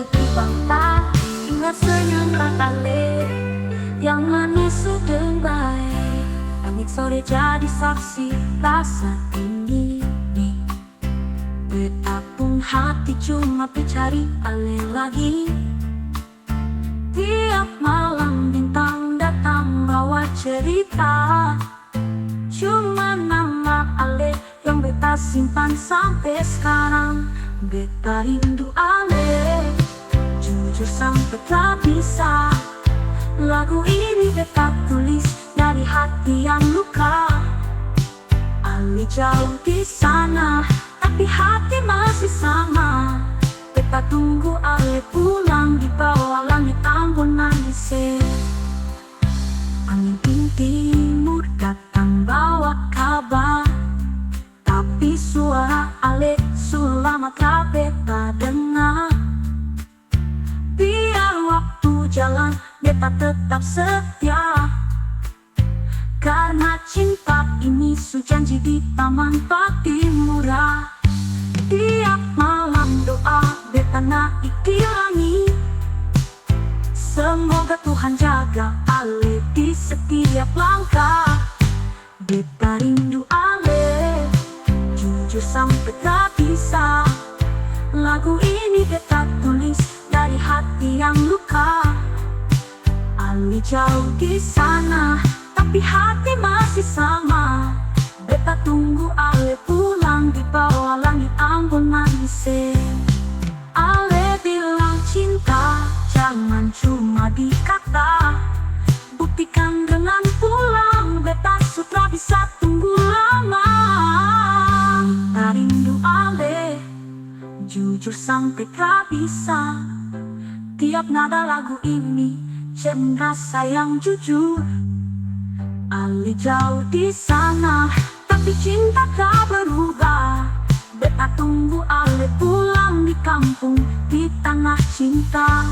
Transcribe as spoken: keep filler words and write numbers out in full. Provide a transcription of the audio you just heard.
Di banta, ingat senyum kaka le yang manis su deng bae. Langit sore jadi saksi rasa ini. Beta pung hati cuma pi cari ale lagi. Tiap malam bintang datang bawa cerita. Cuma nama ale yang beta simpan sampe skarang. Beta rindu ale, jujur sampe ta bisa. Lagu ini beta tulis dari hati yang luka. Ale jauh di sana, tapi hati masih sama. Beta tunggu ale pulang di bawa langit Ambon manis e. Angin timur datang bawa kabar, tapi suara ale su lama ka beta dengar. Biar waktu jalan, beta tetap setia. Karna cinta ini su janji di Taman Patimura. Tiap malam doa beta naik di langit. Semoga Tuhan jaga ale di setiap langkah. Beta rindu ale, jujur sampe ta bisa. Lagu ini beta tulis dari hati yang luka. Ale jauh di sana, tapi hati masih sama. Beta tunggu ale pulang di bawa langit Ambon manis e. Ale bilang cinta jangan cuma di kata, buktikan dengan pulang. Beta su tra bisa tunggu lama. Beta rindu ale, jujur sampe tra bisa. Tiap nada lagu ini cermin rasa yang jujur. Ale jauh di sana, tapi cinta ta berubah. Beta tunggu ale pulang di kampung, di tanah cinta.